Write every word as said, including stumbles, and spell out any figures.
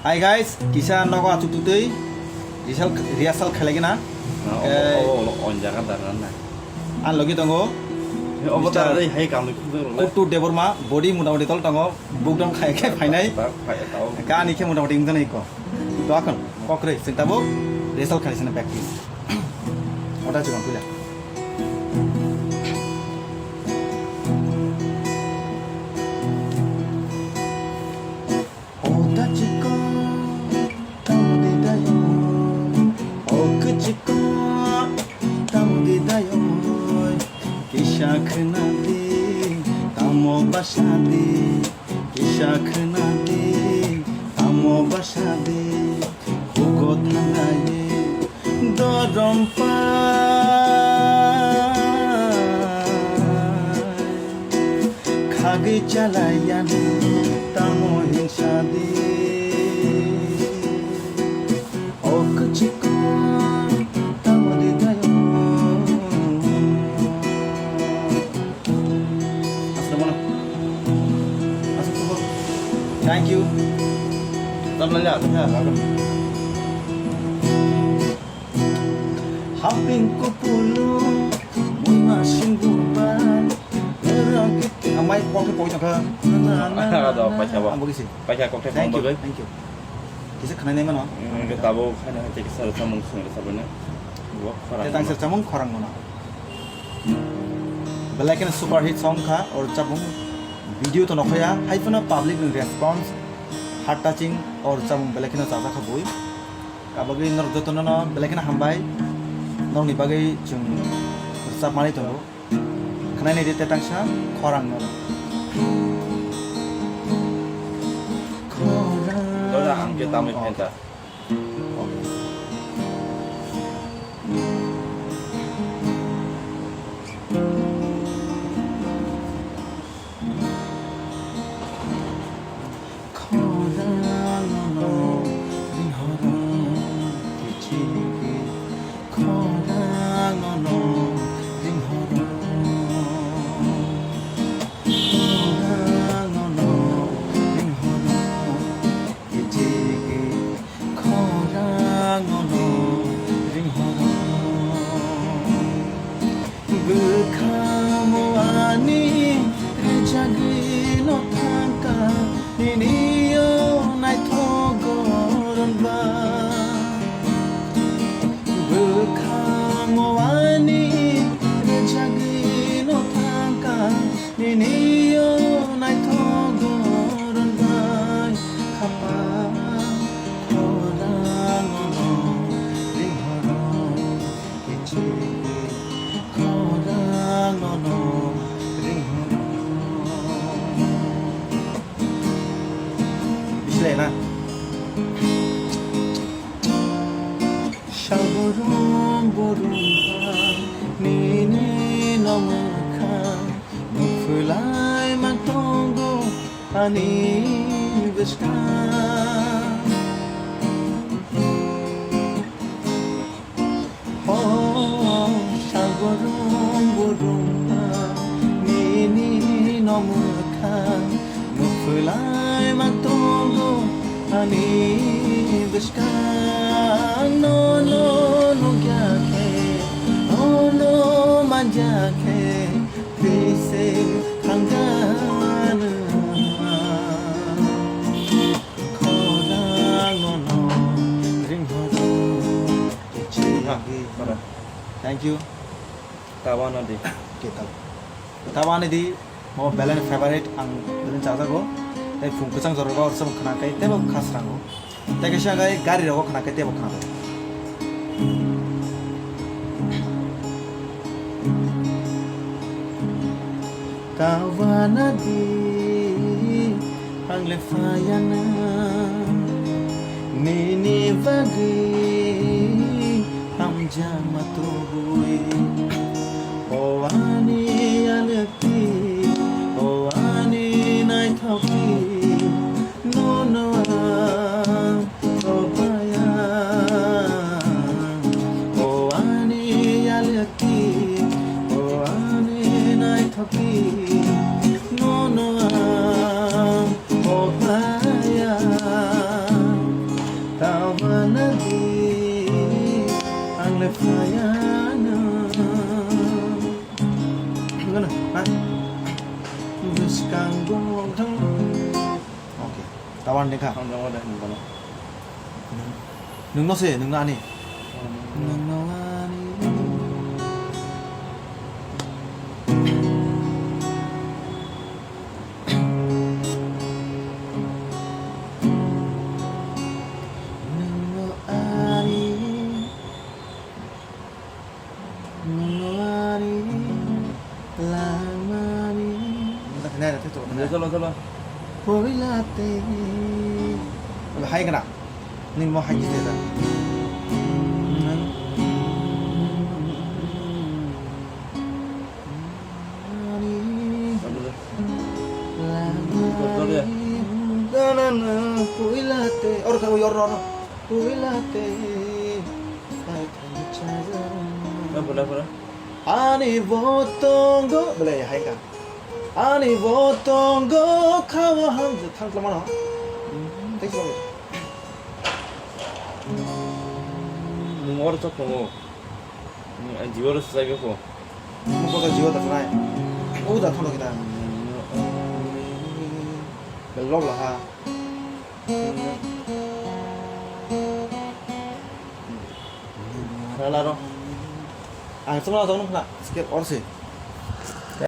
Hi guys, kisa nogo achuk tutui rehearsal, rehearsal khailai gana. Na, obo, Eh, obo, obo, on jaga da na. Ang logi tongo. Obo Mister da, hai kam ni khunjung rok le. Kuttu Debbarma, body motamoti tol tongo, buk dong khai khai phainai. Ba, phai, tao. Kani khe motamoti wngjaknai ko. To akhon, kokroi, chwng tabuk rehearsal khaisina practice. Ota chukang puila. Ota chikon, tamo di dayo. O chikon, tamo di dayo. Kisa khna di, tamo basa di. Kisa khna di, tamo basa di. Hugo thanai, dorom pai. Khagwi chalai ya no, tamo hinsa di. O kwchikon, tamo di dayo. Aswk mano. Aswk mano. Thank you. Tamlai ya, ya. Haping kupulu, mui masing gumba, ora gitu. Amai kokthai poi tongkha. Na, na, na, na, Do, na. Paisa bo. Ang bagi sih. Paisa kokthai pon bagwi. Thank you, thank you. Kisa khanai nai mano. Hmm, ke tabo khaina hai kisa samung sung rwchapmani. Bo khorang. Te tang mano. Sir samung khorang mano. Belai kheno super hit song kha, o rwchapmung video to nokhaya, hai phano public ni response, heart touching, o rwchapmung belai kheno chajak kha bui. Kabagwi norok jotono no belai kheno hambai, norokni bagwi chwng rwchap manwi tongo. Khwnai naidi te tangsa khorang no. Khorang. Doda ang ke tamwi phenta. Khorang no ringhoro kichiki, khorang no ringhoro, khorang no ringhoro. Kichiki khorang no ringhoro. Bwkhamo ani rwchagwi no thangkha, nini o naithok goron ba. Bwkhamo ani rwchagwi no thangkha, nini o naithok goron bai khapa khorang no ringhoro kichiki khorang no ringhoro. Bislai na. Salborom borom ha nini no mwkhang, nukphulai ma tongo ani bwskang. O salborom borom ha nini no mwkhang, nukphulai ma tongo ani bwskang. Nono nukya khe, nono manja khe, twi se thangkha nwng. Khorang nono ringhoro. Ha, para. Thank you. Tabana di. Okay, tab-, tabana di. Mo belai favorite ang belai chajago. Tei phung kwchang jora go sam khna kai tei bo khasrango. Tei kaisa kai gari rogo khna kai tei bo khna kai. Tabana di ang le phayana nini bagwi hamjakma tubui. O ani alekti, o ani naithokti, nono ang Obaya, o ani yalekti, o ani naithokti, nono ang obaya. Nungano, ha? Bwskang bumung thang. Okay. Tawan dengkha. Ang dong ada, ang dong. Nungno se, nungno ani. Nungno ani. Nungno ani. Nungno ani langmani. Nai, nai, nai, nai. Chalo, chalo. Poila te. Hai kana. Ni mo hai kite da. Langmani. Chalo, chalo. Poila te. Or, or, or, or. Poila te. Ani bo tongo, belai hai ka. Ani bo tongo, khawa hamjak thang tlamano. Thanks, Bobby. Nwng oro chok tongo. Nwng jibo ro swchai beko. Nwng kotor jibo da thanai. O da thang kita. Belok laha. Rala ro. Ang chuma jok nung khna. Skip or se.